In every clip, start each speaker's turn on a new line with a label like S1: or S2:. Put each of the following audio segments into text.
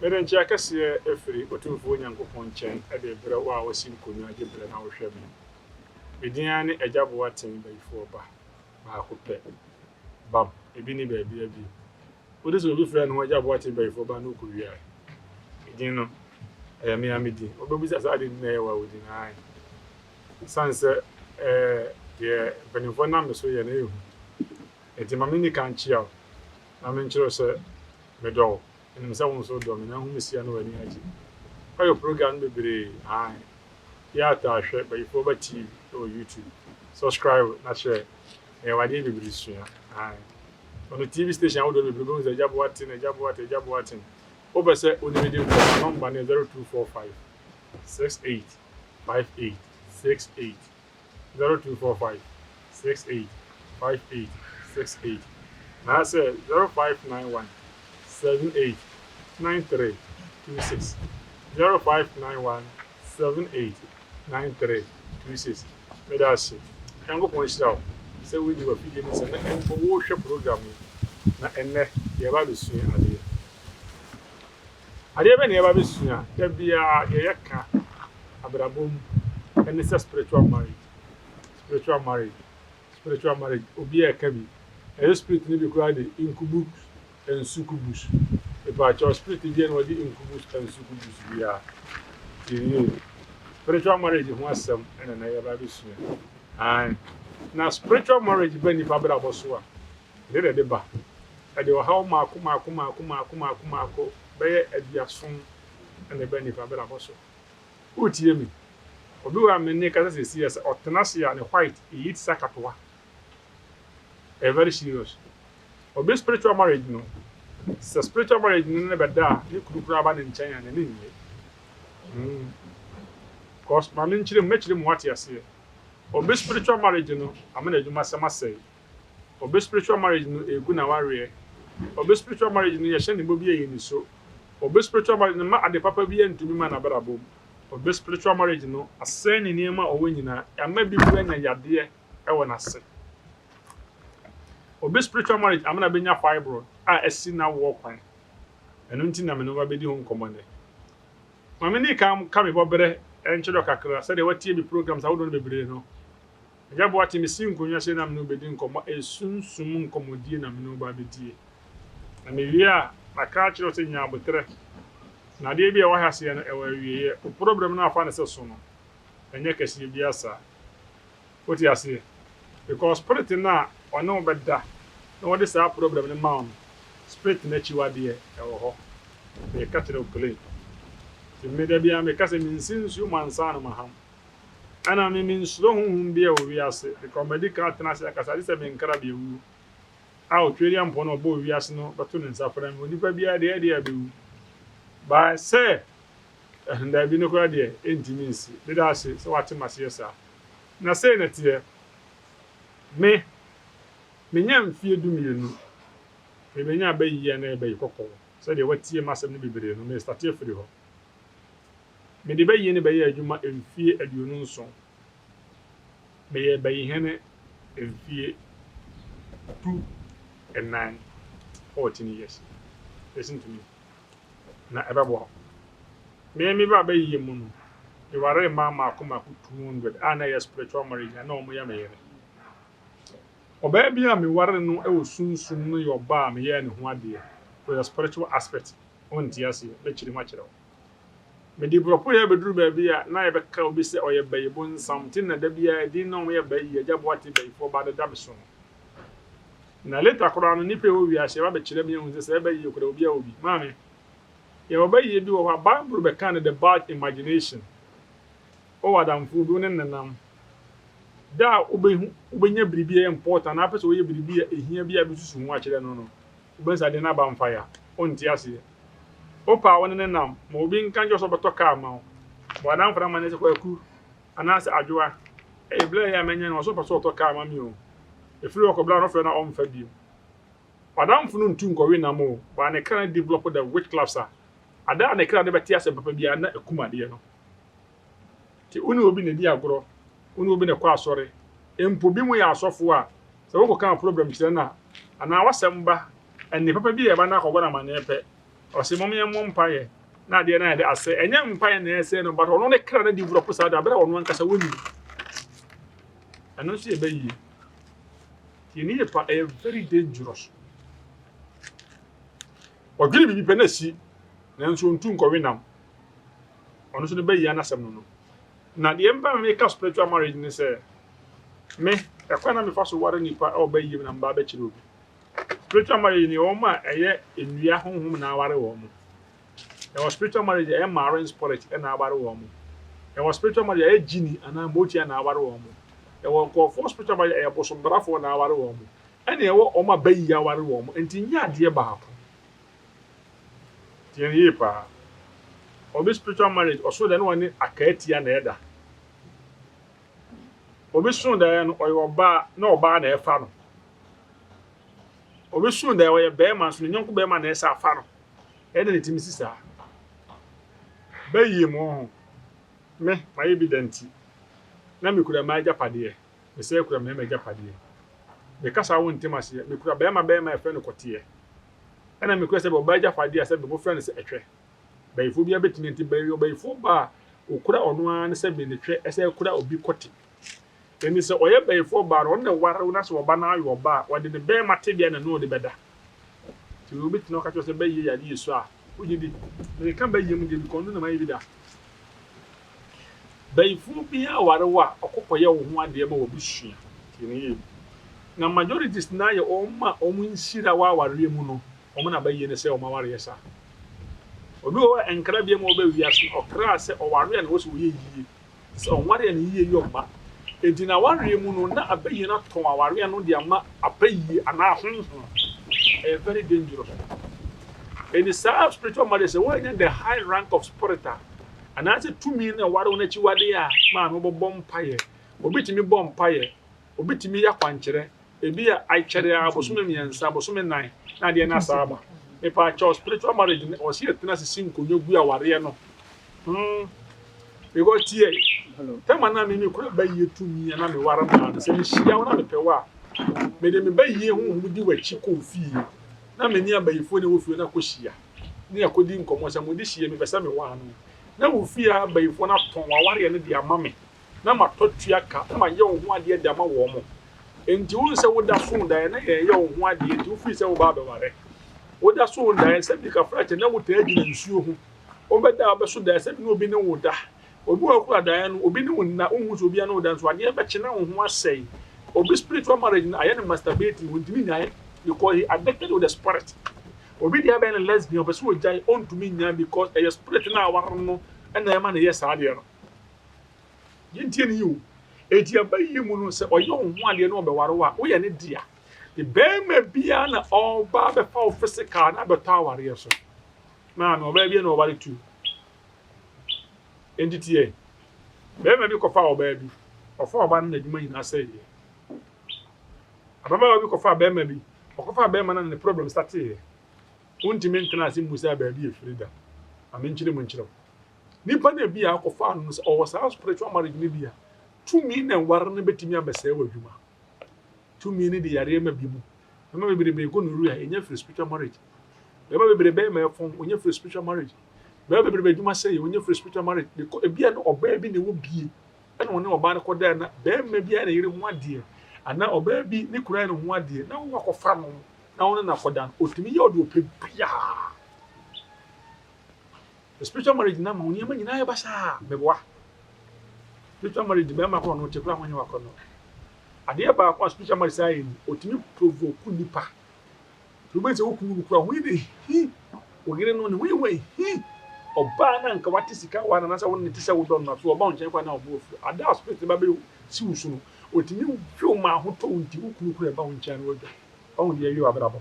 S1: Mede nkyea kɛseɛ afiri Otumfoɔ Nyankopɔn nkyɛn de rebrɛ wo a woasi nkonnwa gye berɛ na wohwɛ me. Me din ara ne Agya Boateng Bayifoɔ Ba, baako pɛ. Bam, ebi nni baabiara bio. Wode sɛ obi frɛ ne ho Agya Boateng Bayifoɔ Ba na ɔkɔwiae. Edin no, ɛyɛ me ara me din. Wobɛbisa sɛ adɛn nti na ɛyɛ wo a wo din? Aane. Ɛsiane sɛ ɛɛ deɛ mpanimfoɔ nam me so yɛ no ɛyɛ hu. Enti ma menni kan nkyea wo na menkyerɛ wo sɛ medɔ wo. Menim sɛ wo nso wodɔ me na hu me sia na w'ani agye. Woayɛ program no bebree aane. Yɛ a taa hwɛ Bayifoɔ Ba TV wɔ YouTube. Subscribe na share na yɛwɔ adeɛ bebree sua aane. Ɔno TV station ahodoɔ no bebree wobɛhu sɛ Agya Boateng, Agya Boateng, Agya Boateng. Wopɛ sɛ wo ne me di nkɔmmɔ a nɔmba no yɛ 0245 68 58 68. 0245 68 58 68 anaasɛ 0591 78 93 26 0591 78 93 26 Meda ase. Nyankopɔn nhyira wo sɛ wodi w'afidie no sɛ na mpo worehwɛ program yi. Na ɛnnɛ yɛreba abɛsua adeɛ. Adeɛ bɛn na yɛreba abɛsua? Da biara deɛ yɛka abrabɔ mu ɛne sɛ spiritual marriage, spiritual marriage, spiritual marriage. Obiara ɛka bi. Ɛyɛ spirit no bi koraa de incubus and succubus. Mepaakyɛw spirit biara na wɔde incubus and succubus biara. Tie nie. Spiritual marriage ho asɛm ɛna na yɛreba abɛsua. Ae. Na spiritual marriage ba nipa abrabɔ so a, ɛdeɛ na ɛde ba. Ɛde ɔhaw mmaako mmaako mmaako mmaako mmaako mmaako bɛyɛ 70 ɛna ɛba nipa abrabɔ so. Wotie me? Obi wɔ a me ne kasa sɛsi yɛ sɛ ɔtena ase a ne white eyi te sɛ akatoa. Ɛyɛ very serious. Obi spiritual marriage no, sɛ spiritual marriage no ne bɛda a, ne kunu koraa ba ne nkyɛn a n'ani nnye. Cause maame nkyerɛ mu, mɛkyerɛ mu wate aseɛ. Obi spiritual marriage no ama n'adwuma asɛm asɛe. Obi spiritual marriage no egu n'awareɛ. Obi spiritual marriage no yɛhyɛ ne bɔ bi a ɛyɛ ni so. Obi spiritual marriage no ma ade papa bi ntumi ma n'abrabɔ mu. Obi spiritual marriage no asɛe ne nneɛma a ɔwɔ nyinaa. Ama bi koraa anya yadeɛ wɔ n'ase. Obi spiritual marriage ama no abɛnya fibroid a asi n'awoɔ kwan. Ɛno nti na me ne wo abɛdi ho nkɔmmɔ nnɛ. Ma me ni kan ka me bɔberɛ nkyerɛ wo kakra sɛdeɛ woatie me programs ahodoɔ no bebree no. Agya Boakye, mesi nkonnwa sei na me ne wo bɛdi nkɔmmɔ, ɛyɛ sunsum nkɔmmɔdie na me ne wo ba abɛdie. Na mewie a, maka akyerɛ wo sɛ nya aboterɛ. Na adeɛ bi a ɛwɔ ha seɛ no, ɛwɔ awieeɛ. Wo problem no afa ne sɛ so no, ɛnyɛ kɛseɛ biara saa. Wote aseɛ? Because spirit no a ɔne wo bɛda na wɔde saa problem no ma wo no, spirit no akyiwadeɛ ɛwɔ hɔ. Meka kyerɛ wo plain. Nti me da biara meka sɛ mensi nsuo mu ansa na maham. Ɛna me mensuro honhom bi a ɛwɔ wiase because madi kan atena ase akasa agye sɛ menkra bi awuo. A Otweaduampɔn a ɔbɔɔ wiase no bɛto ne nsa frɛ me. Onipa biara deɛ ɛdeɛ a ɛbɛwu. But sɛ daabi no koraa deɛ ɛntumi nsi. Meda ase sɛ woate m'aseɛ saa. Na sei na ɛteɛ. Me, menya mfeɛ 12. Mebɛnya abayi a na ɛyɛ bayi kɔkɔɔ. Sɛdeɛ woatie m'asɛm no bebree no, me start afiri hɔ. Mede bayi no bɛyɛɛ adwuma mfeɛ 27. Meyɛɛ bayihene mfeɛ 14, 14 years. Listen to me. Na ɛbɛboa wo. Me me ba bayie mu no, mewaree mmaa mmaako mmaako 200 a na ɛyɛ spiritual marriage na na wɔyɛ me yere. Ɔbaa bi a meware no wɔ sunsum no yɛ ɔbaa a meyɛɛ ne ho adeɛ with a spiritual aspect. Wonte aseɛ, mɛkyerɛ mu akyerɛ wo. Mede borɔfo yɛ bɛduru baabi a na yɛbɛka obi sɛ ɔyɛ bayi bonsam nti na da biara din na wɔyɛ bayi, Agya Boate bayifoɔ ba deda me so no. Na later koraa no, nnipa a ɛwɔ wiase ɛba bɛkyerɛ me ahu sɛ sɛ ɛbɛyie koraa obiara wɔ bi. Maame, yɛwɔ bayie bi wɔ hɔ a Bible bɛka no the bad imagination. Wowɔ adamfoɔ bi, wo ne no nenam. Da a wobɛhu wobɛnya biribi a ɛyɛ important na apɛ sɛ woyɛ biribi a ɛhia bi a bɛsusu ho akyerɛ no no, wobɛhu sɛ adeɛ no aba mfa ya. Wonte aseɛ. Wopɛ a wo ne no nam ma obi nka nkyerɛ wo sɛ ɔbɛtɔ kaa ma wo. Bɔ adamfo no amanneɛ sɛ Kwaku anaasɛ Adwoa, ɛyɛ berɛ a ɛyɛ a manya no, ɔsɛ ɔpɛ sɛ ɔtɔ kaa ma me o. Ɛfiri hɔ kɔ berɛ a no frɛ no a ɔmfa bio. W'adamfo no ntu nkɔwe nam o, but ne kra no develop the witchcrafts a, ada a ne kra no bɛte asɛm papa biara na akum adeɛ no. Nti wo ne obi na ɛdi agorɔ, wo ne obi na ɛkɔ asɔre, mpo bi mu yɛ asɔfoɔ a, sɛ wokɔka problem kyerɛ no a, anaa w'asɛm ba, ɛnne papa bi a ɛba no akɔbɔ no amanneɛ pɛ, Ɔse mom yɛmmɔ mpaeɛ na adeɛ no ayɛ dɛ asɛe. Ɛnyɛ mpaeɛ na ɛsɛe no but ɔno ne kra no develop saa de aberɛ a ɔno ankasa wɔnim. Ɛno nso yɛ bɛyie. Tie ne yie pa, ɛyɛ very dangerous. Ɔdwene biribi pɛ na asi nanso ɔntu nkɔwe nam. Ɔno nso ne bɛyie anasɛm no no. Na deɛ mpa meka spiritual marriage ne sɛ me ɛkwan na mefa so ware nipa a ɔbɛyie mu na mba abɛkyerɛ obi. Spiritual marriage ne wɔn a ɛyɛ nnua honhom na aware wɔn mo. Ɛwɔ spiritual marriage ɛyɛ marine spirit na aware wɔn mo. Ɛwɔ spiritual marriage ɛyɛ genie anaa motia na aware wɔn mo. Ɛwɔ nkurɔfoɔ spiritual marriage ɛyɛ bosombrafoɔ na aware wɔn mo. Ɛna ɛwɔ wɔn a bayi aware wɔn mo. Nti nyɛ adeɛ baako. Tie no yie paa. Obi spiritual marriage ɔso deɛ na ɔne akaatia na ɛda. Obi so daeɛ no ɔyɛ ɔbaa na ɔbaa na ɛfa no. Obi so daeɛ ɔyɛ bɛrima nso ne nyɔnko bɛrima na ɛsɛ afa no. Ɛyɛ dɛ na ɛtumi si saa. Bɛyie mu ho. Me, mayɛ bi da nti. Na mekura mmaa agyapadeɛ. Mesɛ kura mmarima agyapadeɛ. Mekasa wo ntem aseɛ. Mekura bɛrima bɛrima a yɛfrɛ no kɔteɛ. Ɛna mekura sɛ ɔbaa agyapadeɛ a sɛ mofrɛ no sɛ ɛtwɛ. Bayifoɔ biara bɛtumi nti bayi ɔbayifoɔ ba a ɔkura ɔno ara ne sɛ ne twɛ ɛsɛ kura obi kɔte. Ɛni sɛ ɔyɛ bayifoɔ baa no ɔno na ɛware wo na sɛ ɔba no ayɛ ɔba a ɔde ne bɛrima tebea na ne ɔde bɛda. Nti obi tena ɔka kyerɛ sɛ bɛyie yɛ adeɛ su a wogye di. Meka bɛyie mu deɛ because ɔno na mayɛ bi da. Bayifoɔ biara ware wo a ɔkɔ kɔyɛ wo ho adeɛ ma w'abusua. Tie no yie. Na majorities no ara yɛ wɔn a wɔn nhyira wɔ awareɛ mu no wɔn na bɛyie no sɛ wɔn awareɛ saa. Obi wɔ hɔ a nkra biara mu a ɔba wiase no ɔkra sɛ ɔware a na ɛwɔ sɛ ɔyɛ yie. Sɛ ɔnware a ne yie yɛ ɔmma. Enti n'awareɛ mu no na abayie no atɔn awareɛ no de ama abayie anaa ahonhom. Ɛyɛ very dangerous. Enti saa spiritual marriage sɛ woannya the high rank of spirit a anaasɛ tumi no ɛware wo no akyiwadeɛ a maame wobɛbɔ mpaeɛ. Obi tumi bɔ mpaeɛ, obi tumi yɛ akwankyerɛ, ebi a akyɛre a bosome 3, bosome 4 na adeɛ no asa aba. Mepa kyɛw spiritual marriage no ɔsɛ yɛtena ase si nkonnwa gu awareɛ no. Because tie, tɛma na me mekura bayie tumi a na meware maa no sɛ mehyia wo na mepɛ wo a mede me bayie honhom di w'akyi kɔ fie na me ne abayifoɔ na ɛwɔ fie no akɔhyia ne akɔdi nkɔmmɔ sɛ mode hyia mepɛ sɛ mewaa no na wo fie a abayifoɔ no atɔn w'awareɛ no de ama me na matɔ tua ka na mayɛ wo ho adeɛ de ama wɔn mo. Enti wohu sɛ woda so daeɛ na yɛyɛ wo ho adeɛ nti wofiri sɛ woba abɛware. Woda so daeɛ sɛ bi kafra kyɛ na wotaa gyina nsuo ho. Wobɛda a wobɛso daeɛ sɛ bi ne obi ne wo da. Obi wɔ kura daeɛ no obi ne wo nna wohu sɛ obi ne wo da nso adeɛ bɛkye na wo ho asɛe. Obi spiritual marriage no ayɛ no masturbating ontumi nyae because he addicted with the spirit. Obi deɛ abɛyɛ no lesbian ɔpɛ sɛ ogyae ɔntumi nyae because ɛyɛ spirit no a aware no ɛna ɛma no yɛ saa adeɛ no. Yɛntie ne yie o. Eti aba yie mu no sɛ ɔyɛ wo ho adeɛ na ɔbɛware wo a woyɛ ne dea. De bɛrima biara na ɔba abɛfa wo physical na abɛtɔ awareɛ so. Maame ɔbaa bi na ɔware tu. Enti tie. Bɛrima bi kɔfa ɔbaa bi. Ɔfa ɔbaa no n'adwuma nyinaa sɛeɛ. Ababaawa bi kɔfa bɛrima bi. Ɔkɔfa bɛrima no na ne problem starteeɛ. Wontumi ntena ase mmusa baabi efiri da. Maame nkyerɛ mu nkyerɛ wo. Nipa na bi a akɔfa no sɛ ɔwɔ saa spiritual marriage no bi a tumi na ɛware no bɛtumi abɛsɛe wɔ adwuma. Tumi no de yareɛ ma bi mu. Bɛrima bebrebe gonorrhea ɛnya firi spiritual marriage. Bɛrima bebrebe bɛrima ɛfɔn ɔnya firi spiritual marriage. Bɛrima bebrebe adwuma sɛe ɔnya firi spiritual marriage. Because ebi a no ɔbaa bi na ɛwɔ bie ɛna ɔne ɔbaa no kɔda na bɛrima bi a na yere ho adeɛ anaa ɔbaa bi ne kura ne ho adeɛ na wɔn akɔfa no na wɔn ne no akɔda no otumi yɛ ɔde ɔpɛ biara. The spiritual marriage na ma nneɛma nyinaa yɛ basaa meboa. Spiritual marriage bɛrima kɔ ɔno te kora ho nyɛ wakɔ no. Adeɛ baako a spiritual marriage saa yɛ ni otumi provoke nipa. Nti wobɛhu sɛ wo kunu kura ho yɛ ne hi wo yere no ne ho yɛ ho hi ɔbaa na nka wate sika wa na sɛ wo ne te sɛ wodɔ no afei ɔba wo nkyɛn kora na ɔbo afu. Ada a spirit ba bɛ si wo so no otumi hwe ma ahotɔ wo nti wo kunu kura ɛba wo nkyɛn no wadwa. Ɔho deɛ ɛyɛ w'abrabɔ.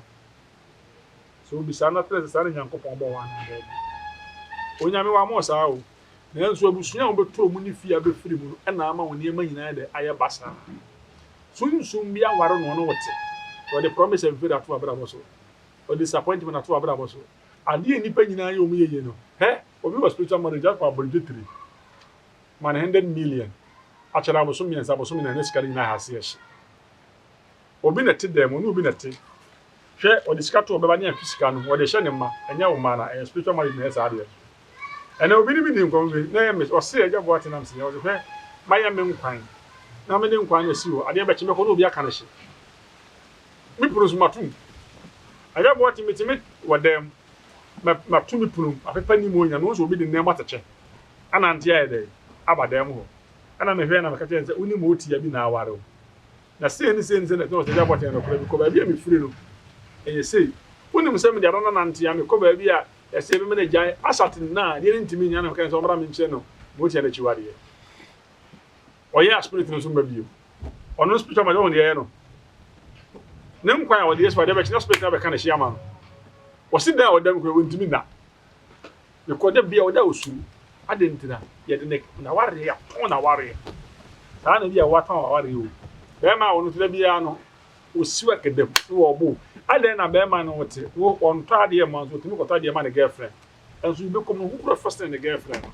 S1: So obisa na kyerɛ sɛ saa na Nyankopɔn bɔ wɔn anaa daabi. Onyame wammɔ saa o. Nanso abusua a wɔbɛtɔ mu ne fie a bɛfiri mu no ɛna ama wɔn nneɛma nyinaa dɛ ayɛ basaa. Sunsum bi aware no ɔne wo te. Wɔde promise and fail ato abrabɔ so. Ɔde disappointment ato abrabɔ so. Adeɛ a nnipa nyinaa yɛ wɔn yɛ yie no. Hɛ, obi wɔ spiritual marriage akɔ abɔdwe tiri. Ma no 100 million. Akyɛrɛ abosom 3, abosom 4 na sika no nyinaa ase ɛhye. Obi na ɛte dɛm, ɔne obi na ɛte. Hwɛ, ɔde sika to ɔbɛba ne atwe sika no, wɔde hyɛ ne mma, ɛnyɛ wo mma na ɛyɛ spiritual marriage na ɛyɛ saa adeɛ no. Ɛnɛ obi ne me di nkɔmmɔ bi na ɛyɛ me, ɔse Agya Boate nam se, ɔse hwɛ, mayɛ me nkwan na mede nkwan no asi hɔ, adeɛ bɛkye mɛkɔ na obi aka no hye. Me pono nso mato mu. Agya Boate metumi wɔ dan mu, mato me pono mu, mapepa anim hɔ nyinaa, mehu sɛ obi de nan mu atɛkyɛ anante ayɛ dɛn aba dan mu hɔ. Ɛna mehwɛɛ na meka kyerɛɛ no sɛ, wonim otia bi na aware wo. Na sei ne sei ne sei na ɛte na ɔsɛ Agya Boateng nokorɛ mekɔ baabi a mefiri no ɛyɛ sei. Wonim sɛ mede adɔna nante a mekɔ baabi a ɛsɛ bɛma no agyae asat nna a adeɛ no ntumi nnya na meka ne sɛ ɔmmra menkyerɛ no ma ɔtia no akyiwadeɛ. Ɔyɛ a spirit no nso mma bio. Ɔno no spiritual mother ɔhu deɛ ɛyɛ no. Ne nkwan a ɔde yɛ so adeɛ bɛkye na spirit no abɛka ne hye ama no. Ɔse da a ɔda mu koraa ɔntumi nna. Mekɔ da bia ɔda osuro. Adɛn nti na yɛde ne n'awareɛ yɛatɔn n'awareɛ. Saa na bi a watɔn w'awareɛ o. Bɛrima a ɔno nso da biara no ɔsiw akadam na ɔbo wo. Adɛn na bɛrima no wote wo ɔntɔ adeɛ mma nso ɔtumi kɔtɔ adeɛ ma ne girlfriend. Nso wobɛkɔ mu no ho kura fɛ sene ne girlfriend no.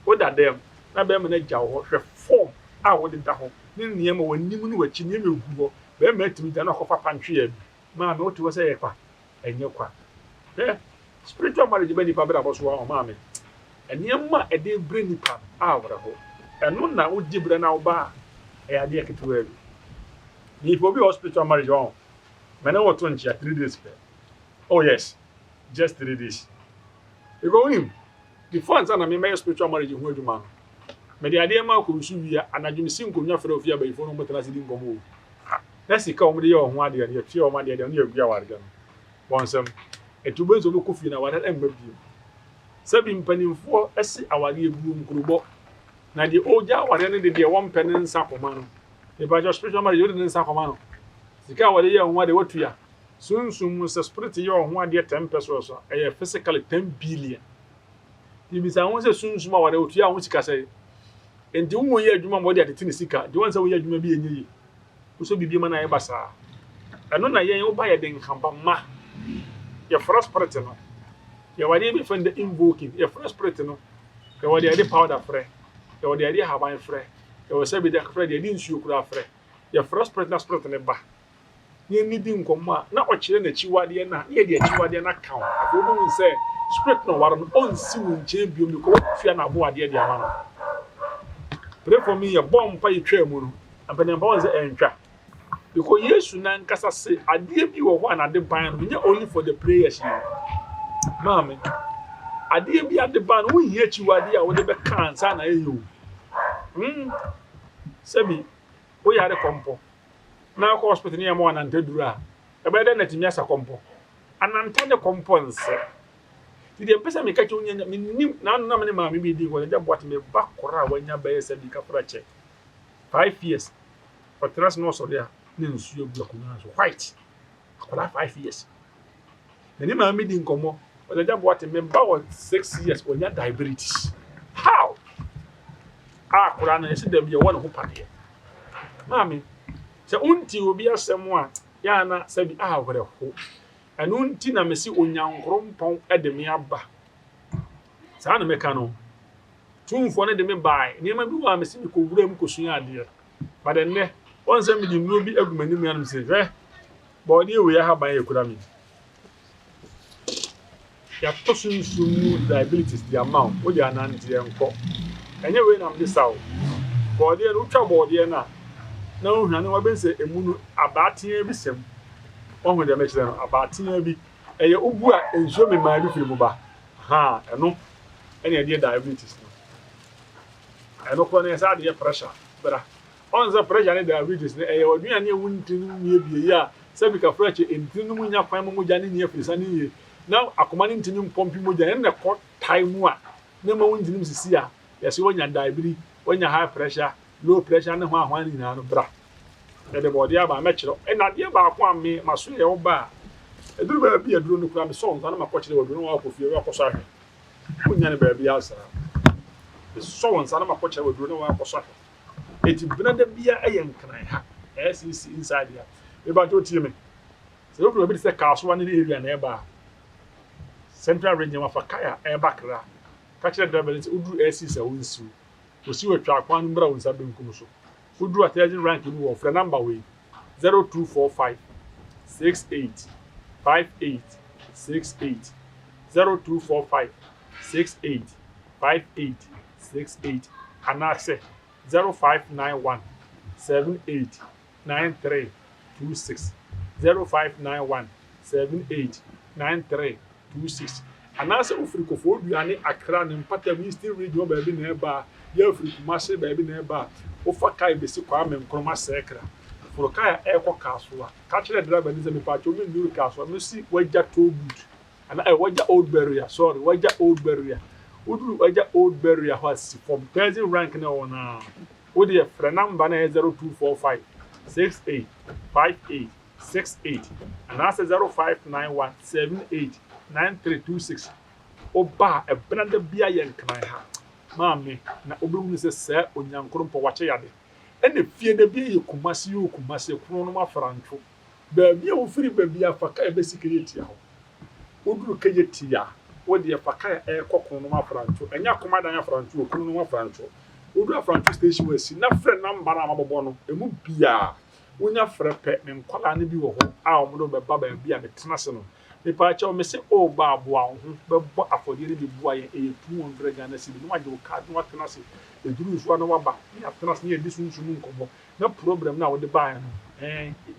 S1: Woda dɛm na bɛrima no agya wo hɔ hwɛ form a wode da hɔ ne nneɛma w'anim ne w'akyi nneɛma egu hɔ. Bɛrima atumi gya na ɔkɔfa pantwea bi. Maame wote hɔ sɛ ɛyɛ kwa. Ɛnyɛ kwa. Hwɛ, spiritual marriage ba nipa abrabɔ so a, ɔmaame, nneɛma a ɛde brɛ nipa no awerɛho. Ɛno na wogye brɛ na woba a, ɛyɛ adeɛ ketewaa bi. Nipa obi wɔ spiritual marriage ɔn, mɛ ne wɔto nkyea 3 days pɛ. Oh yes, just 3 days. Because wonim, before ansa na memɛyɛ spiritual marriage ho adwuma no, mede adeɛ ma akɔ nsu wia, anadwo mesi nkonnwa frɛ ofie abayifo no wɔtena ase di nkɔmmɔ o. Na sika a wɔde yɛ wɔn ho adeɛ no, yɛtua wɔn adeɛ deɛ, ɔno yɛ agu awareɛ no. Bɔ nsɛm. Ɛti wobɛhu sɛ wobɛkɔ fie no awareɛ no ɛmma bio. Sɛbi mpanimfoɔ ɛse awareɛ buo nkurobɔ. Na deɛ ɔgya awareɛ no de deɛ wɔmpɛ ne nsa kɔma no. Nipa spiritual marriage wode ne nsa kɔma no. Sika a wɔde yɛ wɔn ho adeɛ watua. Sunsum mu sɛ spirit yɛ wɔn ho adeɛ 10 pesewas a, ɛyɛ physically 10 billion. Nti bisa ho sɛ sunsum awareɛ otua ho sika sɛ. Nti wo yɛ adwuma ma wɔde atete ne sika. Nti wɔn sɛ woyɛ adwuma bi ɛnyɛ yie. Wosɔ biribi ma no ayɛ basaa. Ɛno na yɛn woba yɛde nhabamma. Yɛfrɛ spirit no. Yɛwɔ adeɛ bi yɛfrɛ no invoking. Yɛfrɛ spirit no. Yɛwɔ deɛ yɛde powder frɛ. Yɛwɔ deɛ yɛde ahaban frɛ. Yɛwɔ sɛ bi de frɛ deɛ yɛde nsuo koraa frɛ. Yɛfrɛ spirit na spirit no ba. Na yɛne di nkɔmmɔ a na ɔkyerɛ n'akyiwadeɛ no a na yɛde akyiwadeɛ no aka ho. Afei wobɛhu sɛ spirit no ɔware no ɔnsi wo nkyɛn bio because watua n'aboadeɛ de ama no. Pray for me yɛbɔ mpa yɛtwaa mu no mpanimpa wɔn sɛ ɛntwa. Because Yesu nankasa se adeɛ bi wɔ hɔ a n'ade ban no nyɛ only for the prayers yi. Maame, adeɛ bi ade ban no wohia akyiwadeɛ a wode bɛka ansa na ɛyɛ o. Sɛbi woyare kɔmpɔ na akɔ hospital ne yɛ ma ananta duru a ɛbɛyɛ dɛ na tumi asa kɔmpɔ. Ananta ne kɔmpɔ nsɛ. Nti deɛ mpɛ sɛ meka kyerɛ wo nyɛ menim na ano na me ne maame bi di nkɔmmɔ agya Boate me ba koro a wanya bɛyɛ sɛ bi kafra kyɛ 5 years ɔtena ase na ɔsɔre a na nsuo agu akonnwa no so white, akwadaa 5 years na ne maame di nkɔmmɔ. Ɔsɛ, "Agya Boate, me ba wɔ 6 years ɔnya diabetes how?" A akwadaa no yɛsɛ dɛm yɛwɔ ne ho paneɛ. Maame, sɛ wonti obi asɛm a yɛana sɛbi awerɛho. Ɛno nti na mesi Onyankorompɔn de me aba saa na meka no tumfoɔ no de me bae. Nneɛma bi wɔ a mesi mekɔwura mu kɔsua adeɛ, but ɛnnɛ wɔn sɛ mede nnuro bi agu m'anim anom sɛ hwɛ bɔɔdeɛ wei ahaban yɛ kura me yɛatɔ sunsum mu diabetes de ama wo wode ananteɛ nkɔ. Ɛnyɛ wei na mede sa wo bɔɔdeɛ no. Wotwa bɔɔdeɛ no a na wohwane wabɛn sɛ emu no abaatea bi sɛm. Wɔhu deɛ mɛkyerɛ no, abaatea bi ɛyɛ wobu a nsuo memaa bi firi mu ba ha. Ɛno ɛne ɛdeɛ diabetes no ɛno korɔ no yɛ sɛ adeɛ pressure bra. Ɔn sɛ pressure ne diabetes no ɛyɛ aduane a wontini no mu ebie yi a sɛbi kafra kyɛ ntini no mu nya kwan ma mogya ne ni afiri sa ne yie na akoma no ntumi mpɔmpi mogya ɛno na ɛkɔ tae mu a na ma wontini mu sisi a yɛsɛ woanya diabetes, woanya high pressure, low pressure ne ho ahoa no nyinaa no bra yɛde bɔɔdeɛ aba mɛkyerɛ. Ɛna adeɛ baako a me maso yɛ wo ba a ɛduru baabi a aduro no kora mesɔ nsa na makɔkyerɛ wɔ aduro no wakɔ fie wakɔ so ahwɛ wonya no baabi asaa. Mesɔ wo nsa na makɔkyerɛ wɔ aduro no wakɔ so ahwɛ. Eti benada bia ɛyɛ Nkran ha ɛsisi inside ha. Mebakyɛ otie me sɛ wofiri baabi te sɛ Kaasoa ne area na ɛba a Central Region wafa kaya ɛba kra ka kyerɛ driver no sɛ woduru ɛsisi a wonsiw osi wɔ twa akwan no mbra wo nsa benkum so. Woduru atɛgye rank mu wɔ frɛ number wei, 0245 68. 58 68, 0245 68 58 68 anaasɛ 0591 78 93 26, 0591 78 93 26 anaasɛ wofiri Koforidua ne Accra ne mpatamu Eastern Region baabi na ɛba a, yɛ afiri Kumase baabi na ɛba a, wofa kaa bɛsi Kwame Nkrumah Circle. Foro kaa a ɛrekɔ Kasoa. Ka kyerɛ driver ni sɛ mepaakyɛw, mennuru Kasoa, mesi Wagya toll booth ana ɛ Wagya Old Barrier, sorry, Wagya Old Barrier. Woduru Wagya Old Barrier hɔ a, si fam Perzin rank na ɛwɔ naa. Wode frɛ number na ɛyɛ 0245 68 58 68 anaasɛ 0591 78 9326. Woba a, ɛbena da bia yɛ Nkran ha, maame, na wobɛhunu sɛ sɛ Onyankorompɔ wakyɛ yade. Ɛna fie da bi yɛ Kumase yɛ Kumase kono no afrantwo baabi a wofiri baabi afa kaa bɛsi Kejetia hɔ. Woduru Kejetia, wode fa kaa ɛrekɔ kono no afrantwo, ɛnyɛ Akomadan Afrantwo o, kono no afrantwo. Woduru Afrantwo station wɔ asi na frɛ number no a mabɔbɔ no emu biaa. Wonya frɛ pɛ, me nkwadaa no bi wɔ hɔ a wɔn de bɛba baabi a metena ase no. Mepaakyɛw, me se ɔreba aboa wo ho, bɛbɔ afɔdeɛ no bi boa yɛn. Ɛyɛ 200 Ghana cedi na wagye wo card na watena ase. Ɛduru nso a na waba na yɛatena ase na yɛdi sunsum nkɔmmɔ na problem no a wode baeɛ no,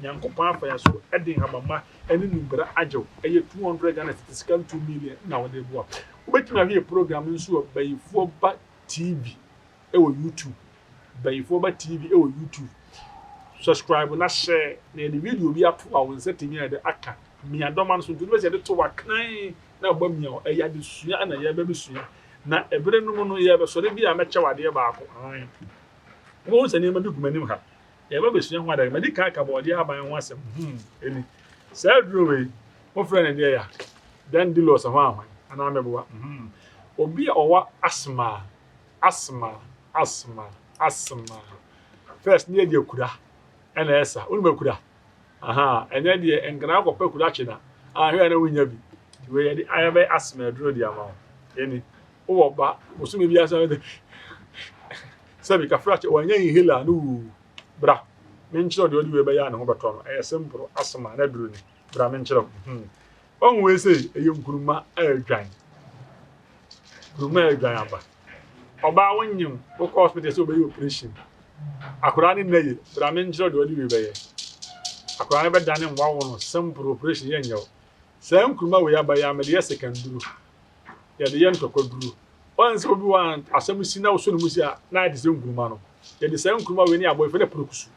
S1: Nyankopɔn afa yɛn so ɛde nhabamma ɛne numbra agye wo. Ɛyɛ 200 Ghana cedi, sika 2 million na wode boa. Wobɛtumi ahwɛ yɛ program nso wɔ Bayifoɔ Ba TV ɛwɔ YouTube, Bayifoɔ Ba TV ɛwɔ YouTube. Subscribe na share na yɛde video bi ato a wo nsa tumi ayɛ de aka mmiadɔma no so, nti wobɛsɛ yɛde to wakran na ɔba mia hɔ. Ɛyɛ adesua na yɛbɛbɛsua na ɛberɛ no mu no yɛbɛsɔre bi a mɛkyɛ wo adeɛ baako. Ae, wobɛhu sɛ nneɛma bi gu m'anim ha, yɛbɛbɛsua ho adeɛ. Madi kan ka bɔɔdeɛ aban ho asɛm. Ɛni saa aduro wei, wofrɛ no deɛ ya dandilos ho ahwan anaa mɛboa. Obi a ɔwɔ asthma, asthma, asthma, asthma first ne yɛde akura ɛna ɛsa. Wonim akura aha, ɛnyɛ deɛ nkran akɔpɛ akura akyi na ahwɛ na wonya bi. Wei yɛde ayɛbɛ asthma aduro de ama wo. Ɛni wowɔ ba bosome bi asa de sɛbi kafra kyɛ wɔnyɛ inhaler no wuu. Bra menkyerɛ deɛ ɔde wei bɛyɛ a ne ho bɛtɔ no. Ɛyɛ simple, asthma na duro ni. Bra menkyerɛ wo. Ɔhu wei sɛ ɛyɛ nkuruma a adwan, nkuruma a adwan aba. Ɔbaa wonyim, wokɔ hospital sɛ wobɛyɛ operation, akwaraa ne nna ye. Bra menkyerɛ deɛ ɔde wei bɛyɛ, akwaraa no bɛdane nwawo no. Simple operation yɛ nyɛ wo. Saa nkuruma wei aba yɛ a mede yɛ sekanduro, yɛde yɛ ntɔkwaduro. Wɔn sɛ obi wɔ a asɛm si na wosɔ ne mu si a na ayɛ te sɛ nkuruma no. Yɛde saa nkuruma wei ne abɔ, yɛfrɛ no apurukusu.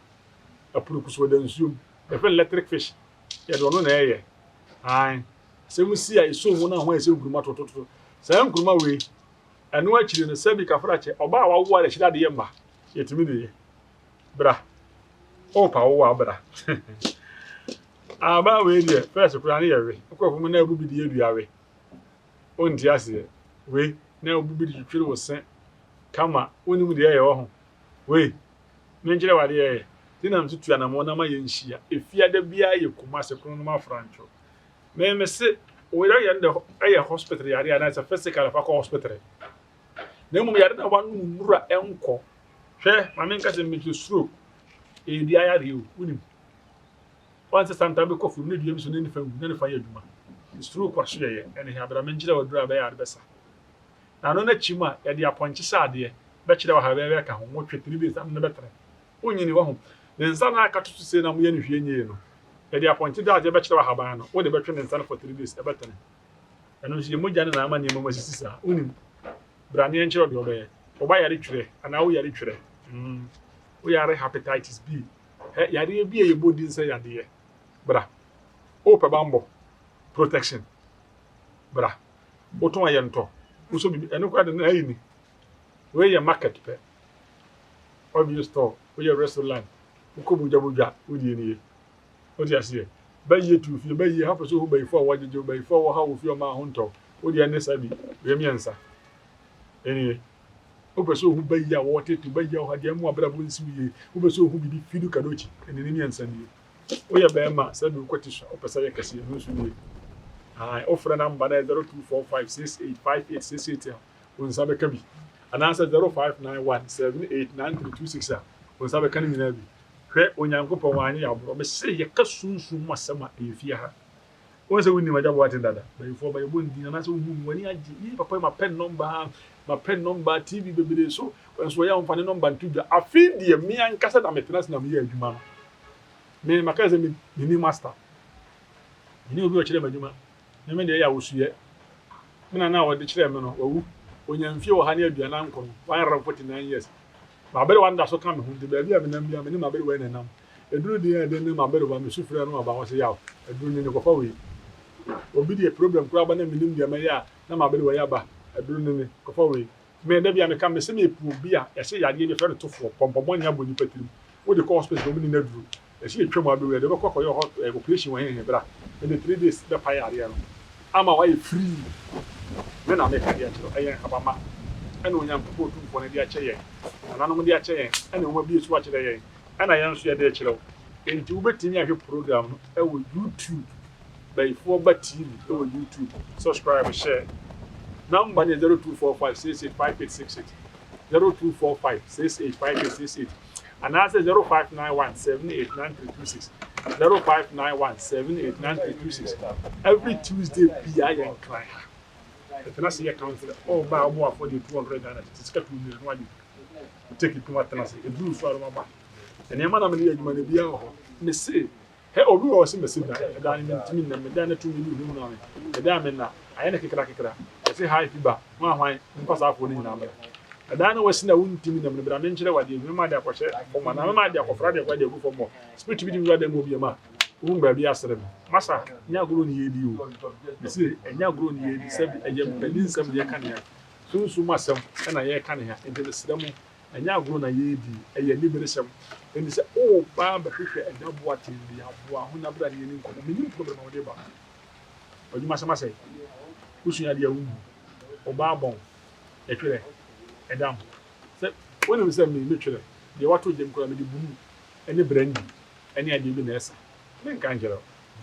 S1: Apurukusu wɔda nsuom, yɛfrɛ no electric fish. Yɛde ɔno na ɛyɛ. Ae, asɛm si a ɛsɔ mu no a ho ayɛ sɛ nkuruma tototo. Saa nkuruma wei, ɛno akyiri no, sɛbi kafra kyɛ ɔbaa a wawo a n'akyiri adeɛ mma, yɛtumi de yɛ. Bra, ɔrepa wo a, bra. Abaa wei deɛ, first koraa ne yɛwe wokɔ fam na abu bi de yɛ duawe. Wonte aseɛ. Wei na abu bi de twitwiri wo se kama. Wonim deɛ ɛyɛ wɔ ho. Wei menkyerɛ wo adeɛ ɛyɛ nti nam so tu anammɔ na ma yɛnhyia efiada biara yɛ Kumase Kronom Afrantwo. Meme se woyɛ yɛ no ɛyɛ hospital yare anaasɛ physical fa kɔ hospital, na mmom yare na wanom nnura ɛnkɔ. Hwɛ, maame, nka sɛ mmekyerɛ stroke ɛyɛ dua yareɛ o. Wonim wɔn sɛ santa bɛkɔ fam ne dua bi so ne nifa wu na nifa yɛ adwuma. Stroke aso yɛyɛ ɛne hɛ abra menkyerɛ wɔ duro a bɛyɛ ade bɛsa na ano n'akyi mu a yɛde apɔnkye sɛ adeɛ bɛkyerɛ wɔ ha bɛyɛ ka ho wɔtwe 3 days ano no bɛtene wonyini wɔ ho ne nsa na aka to so sei na moyɛ no hwie nyie no. Yɛde apɔnkye da adeɛ bɛkyerɛ wɔ ahaban no, wode bɛtwe ne nsa no for 3 days, ɛbɛtene. Ɛno nso yɛ mogya no na ama nneɛma mu asisi saa. Wonim, bra ne yɛnkyerɛ deɛ ɔbɛyɛ. Ɔba yare twerɛ anaa woyare twerɛ, woyare hepatitis B, ɛ yareɛ bi a yɛbɔ din sɛ yadeɛ, bra. Wopɛ bambɔ, protection, bra. Wotɔn ayɛ ntɔ wosɔ bibi, ɛno koraa de no ayi ni. Wei yɛ market pɛ, obvious store, woyɛ restaurant, wokɔ bugyabugya, wodie nie. Wote aseɛ? Bɛyie tu fie, bɛyie ha pɛ sɛ ohu bayifo a wɔgyegye bayifo a wɔha wɔ fie, ɔma ho ntɔ wodeɛ ne saa bi. Wei mmiɛnsa ɛnie. Wopɛ sɛ ohu bayi a wɔtete bayi a wɔha deɛ mu abrabɔ nsiw yie, wopɛ sɛ ohu bibi fidu kadokyi, ɛne ne mmiɛnsa nie. Woyɛ bɛrima sɛ bi wokɔ ti so a wopɛ sɛ yɛ kɛseɛ, ɛno nso nie. Ae, wofrɛ number no yɛ 0245685868 a, wo nsa bɛka bi, anaasɛ 0591789326 a, wo nsa bɛka no nyinaa bi. Hwɛ, Onyankopɔn wanyɛ yɛ aborɔ. Mese yɛka sunsum mu asɛm a ɛyɛ fie ha. Wohu sɛ wonim Agya Boateng dada? Bayifoɔ ba yɛbɔ ne din anaasɛ wohu no w'ani agye. Yei papa yi mapɛ ne nɔmba, mapɛ ne nɔmba TV bebree so nso ɔyɛ a ɔmfa ne nɔmba nto dwa. Afei deɛ me ankasa na metena ase na meyɛ adwuma no. Me maka sɛ me menni master. Menni obi a ɔkyerɛ me adwuma. Me me deɛ ɛyɛ awosuiɛ. Me nana a ɔde kyerɛɛ me no wawu. Ɔnya mfie 149, 149 years. M'aberewa no da so ka me ho nti baabi a menam biara me ne m'aberewa yi na ɛnam. Aduru deɛ ɛde ne m'aberewa mesu frɛ no aba ɔse yaw aduru no ni kɔfa wei. Obi deɛ problem koraa ba na menim deɛ mɛyɛ a na m'aberewa yi aba aduru no ni kɔfa wei. Me da biara meka mese mepɛ obi a yɛse yadeɛ bi yɛfrɛ no tofoɔ pɔmpɔ bɔne abɔ nipa tirim wode kɔ hospital wɔn nni no aduru yɛse yɛtwa mu abɛwu yɛde wobɛkɔ akɔyɛ hɔ operation wɔ hehe bra mede 3 days bɛpa yadeɛ no ama wayɛ free. Me na meka de akyerɛ wo ɛyɛ nhabamma ɛna Onyankopɔn Otumfoɔ no de akyɛ yɛn nananom de akyɛ yɛn ɛna nwoma bue so akyerɛ yɛn ɛna yɛn nso yɛde rekyerɛ wo. Enti wobɛtumi ahwɛ program no ɛwɔ YouTube, Bayifoɔ Ba TV ɛwɔ YouTube. Subscribe, share. Number no yɛ 0245 68 5866, 0245 68 5868 anaasɛ 0591 78 9326, 0591 78 9326. Every Tuesday biara yɛ Nkran ha. Yɛtena ase yɛ council. Ɔba a ɔbɔ afɔdeɛ 200 Ghana cedis, sika 2 million na wagye ticket na watena ase. Ɛduru so a na waba. Nneɛma na mede yɛ adwuma no ebiara wɔ hɔ. Mese, hɛ obi wɔ hɔ sɛ masi dan, ɛdan no mentumi nna, me dan no tumi bi hunahuna me, ɛdan a menna, ayɛ no kekra kekra, yɛse high fever, hwan hwan, momfa saa afoɔ no nyinaa mmra. Ɛdan no wasi na wontumi nna mu no, bra menkyerɛ wo adeɛ bi, mɛma ade akɔhyɛ fam anaa mɛma ade akɔfra ade akɔ de agu fam hɔ, spirit bi tumi wura dan mu hɔ bio ma wohu baabi asere me. Masa, ɛnyɛ agorɔ ne yɛredi o, mese ɛnyɛ agorɔ ne yɛredi, sɛbi ɛyɛ mpanin nsɛm na yɛka ne ha, sunsum asɛm na yɛreka ne ha, nti mesrɛ mo, Ɛnyɛ agorɔ na yɛredi, ɛyɛ aniberesɛm. Enti sɛ woreba abɛhwehwɛ Agya Boateng bi a, boa ho na bra ne yɛnni nkɔmmɔ. Mennim problem a wode ba. W'adwumasɛm asɛe. Wosua adeɛ a wonhu. Wo ba abɔn. Ɛtwerɛ. Ɛdam. Sɛ wonim sɛ me metwerɛ. Deɛ woato gyam koraa mede blue ne brandy ne adeɛ bi na ɛsa. Menka nkyerɛ wo.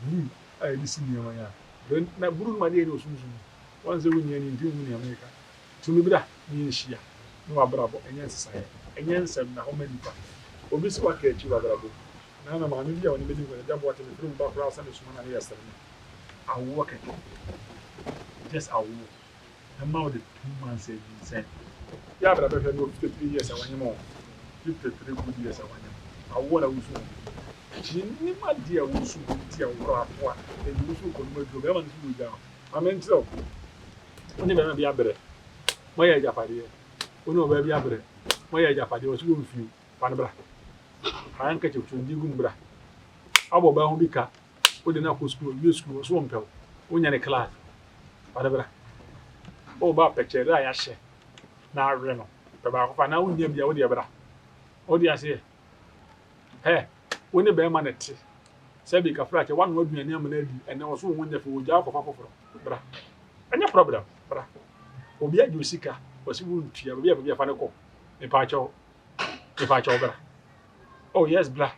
S1: Blue a yɛde si nneɛma yi a. Brandy, na blue no ma adeɛ yɛ ne osunsum. Woahu sɛ wonni ani nti wonhu nea mereka. Tumi bra na yɛnhyia na w'abrabɔ nyɛ nsesaeɛ, ɛnyɛ nsɛm na hɔ ma nnipa. Obi se waka akyi wɔ abrabɔ mu. Na na maame bi a ɔne me di nkɔmmɔ, Agya Boakye, mefrɛ mu ba koraa sɛ mesoma no a ne yɛ sere me. Awoɔ kɛkɛ. Just awoɔ. Mɛma wo de 2 months anyinsɛn. Yɛ abra bɛhwɛ no wɔ 53 years a wanyem o. 53 good years a wanyem. Awoɔ na wosu ho. Mennim adeɛ a wosu ho nti a wokorɔ atoa. Enti wo so wokɔnom aduro. Bɛrima no so wɔ gya o. Ma menkyerɛ wo. Wo ne bɛrima bi abrɛ, moayɛ agyapadeɛ. Wo ne ɔbaa bi abrɛ, moayɛ agyapadeɛ. Ɔse wɔmfie wo, fa no bra. Fa handkerchief to ndi gu mu bra. Abɔ ɔbaa ho bi ka, wode no akɔ sukuu, ɔwie sukuu, ɔse ɔmpɛ wo, wonya ne class, fa no bra. Woba pɛkyɛ dɛ a yɛahyɛ na awe no, pɛ baako fa, na wonnya bi a wodeɛ bra. Wode aseɛ? Hɛ, wo ne bɛrima na ɛte. Sɛbi kafra kyɛ, woanoa aduane ama no adi, ɛnɛ ɔse wo ho nyɛ fɛ, ogyaa wo kɔfa foforɔ. Bra. Ɛnyɛ problem. Bra. Obi agye wo sika, ɔse wontua, baabi a baabi a fa no kɔ. Mepaakyɛw. Mepaakyɛw bra. Oh yes, bra.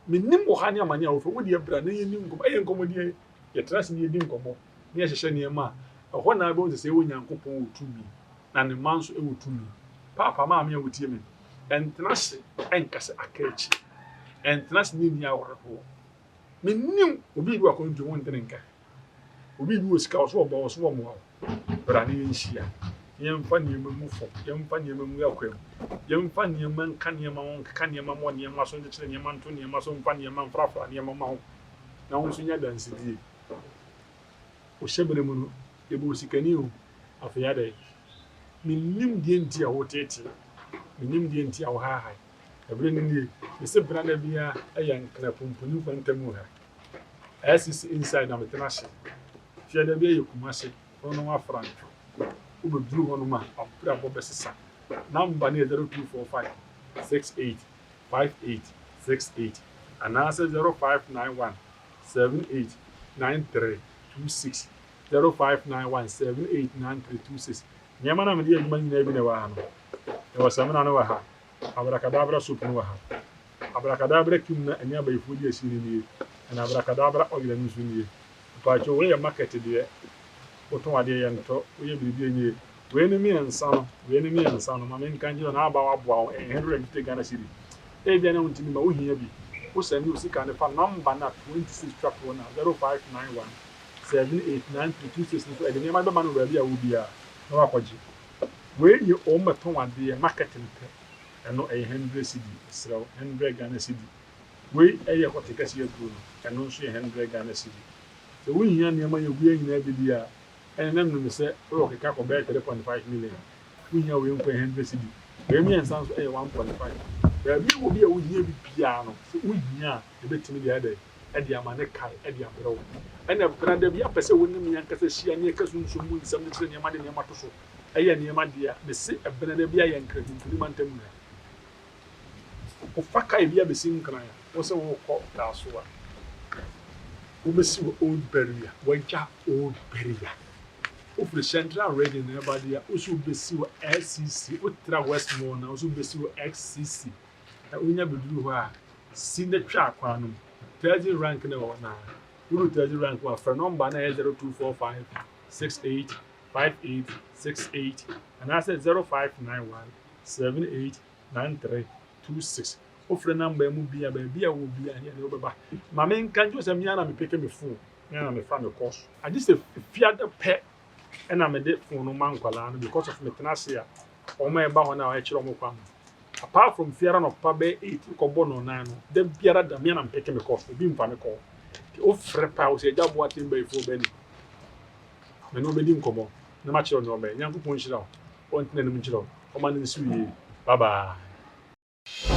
S1: Menim wo ha ne amane a wofɛ. Wo deɛ bra na yɛnni nkɔmmɔ. Ɛyɛ nkɔmmɔdie. Yɛtena ase na yɛdi nkɔmmɔ na yɛhyehyɛ nneɛma a, ɛhɔ na wobɛhu sɛ sɛ Onyankopɔn wɔ tumi na ne mma nso wɔ tumi. Paapa, maame a wotie me, ɛntena ase ɛnka sɛ aka akyi. Ɛntena ase na ɛnni awerɛhoɔ. Menim obi bi wɔ akwantuo mu, wonte ne nka. Obi bi wɔ sika, ɔso ɔbɔ, ɔso ɔmmoa wo. Bra na yɛnhyia, na yɛmfa nneɛma ngu fam, yɛmfa nneɛma ngu akwan mu, yɛmfa nneɛma nka nneɛma ho, nkeka nneɛma mmɔ nneɛma so, nkyekyere nneɛma nto nneɛma so, mfa nneɛma mfrafra nneɛma mma ho, na wo nso nya adansedie. Wo hyɛberɛ mu no, yɛbɔ wo sikani o, afei adɛn? Mennim deɛ nti a woteetee, mennim deɛ nti a wohaahae. Ɛberɛ no nie, mese benada biara yɛ Nkran pumpuni nkwanta mu ha. SCC inside na metena ase. Fiada bi yɛ Kumasi, hɔ no afrantwo. Wobɛduru hɔnom a, abrabɔ bɛsesa. Number no yɛ 0245 68 58 68 anaasɛ 0591 78 93 26, 0591 78 93 26. Nneɛma no a mede yɛ adwuma nyinaa bi na ɛwɔ ha no. Yɛwɔ samina no wɔ ha, abracadabra soap no wɔ ha. Abracadabra cream na ɛne abayifoɔ di asie no nie, ɛna abracadabra oil no nso nie. Mpakyɛw wei yɛ market deɛ, wotɔn adeɛ yɛntɔ, woyɛ biribi ɛnyɛ yie. Wei ne mmiɛnsa no, wei ne mmiɛnsa no, ma menka nkyerɛ wo na aba waboa wo, ɛyɛ 150 Ghana cedi. Ebia na wontumi ma wohia bi, wo send wo sika no fa number no a 26 twa toɔ no a, 0591. 789326 no so ɛde nneɛma bɛma no wɔ baabi a wɔ biara na wakɔgye. Wei yɛ wɔn bɛtɔn adeɛ marketing pɛ. Ɛno ɛyɛ 100 cedi, mesrɛ wo, 100 Ghana cedi. Wei ɛyɛ kɔte kɛseɛ aduro no, ɛno nso yɛ 100 Ghana cedi. Sɛ wohia nneɛma yɛ obiara nyinaa bi di a, ɛne na menim sɛ wowɔ keka kɔ bɛyɛ 3.5 million. Wohia wei nko yɛ 100 cedi. Wei mmiɛnsa nso ɛyɛ 1.5. Baabi a wɔ bi a wohia bi biara no, sɛ wohia a, yɛbɛtumi de ayɛ dɛ ɛde ama ne kae ɛde abrɛ wo. Ɛna brada bi apɛ sɛ wo ne me ankasa hyia ne yɛka sunsum mu nsɛm de kyerɛ nneɛma de nneɛma to so ɛyɛ nneɛma deɛ a, mese ɛbenada bi ayɛ Nkran Pumpuni mantam ha. Wofa kae bi abɛsi Nkran a, wo sɛ wokɔ Daaso a, wobɛsi wɔ Old Beria, wagya Old Beria. Wofiri Central Region na ɛba deɛ a, wo sɛ wobɛsi wɔ SCC, wotra West Mall na wo sɛ wobɛsi wɔ XCC. Na wonya bɛduru hɔ a, si na twa akwan no mu. Taxi rank na ɛwɔ hɔ naa. Wodu taxi rank hɔ a, frɛ nɔmba na ɛyɛ 0245 68 58 68 anaasɛ 0591 78 93 26. Wofrɛ nɔmba yi mu bi a, baabi a wɔ bi a, ne ɛne wobɛba. Ma menka nkyerɛ sɛ me ara na mepeke me phone, me ara na mefa me kɔ so. Agye sɛ fiada pɛ ɛna mede phone no ma nkwalaa no because of metena ase a, wɔn a ɛba hɔ no a ɛkyerɛ wɔn kwan no. Apart from fiara nɔpa bɛyɛ 8 kɔbɔ no 9 no, da biara da me ara na mepeke me kɔ so, obi mfa me kɔ. Nti wofrɛ pɛ a, wo sɛ agya boa tem bayifoɔ bɛni. Me ne wo bɛdi nkɔmmɔ na makyerɛ wo nea ɔbɛyɛ. Nyankopɔn nhyira wo. Ɔntena anim nkyerɛ wo. Ɔma no nsi wo yie. Bye bye.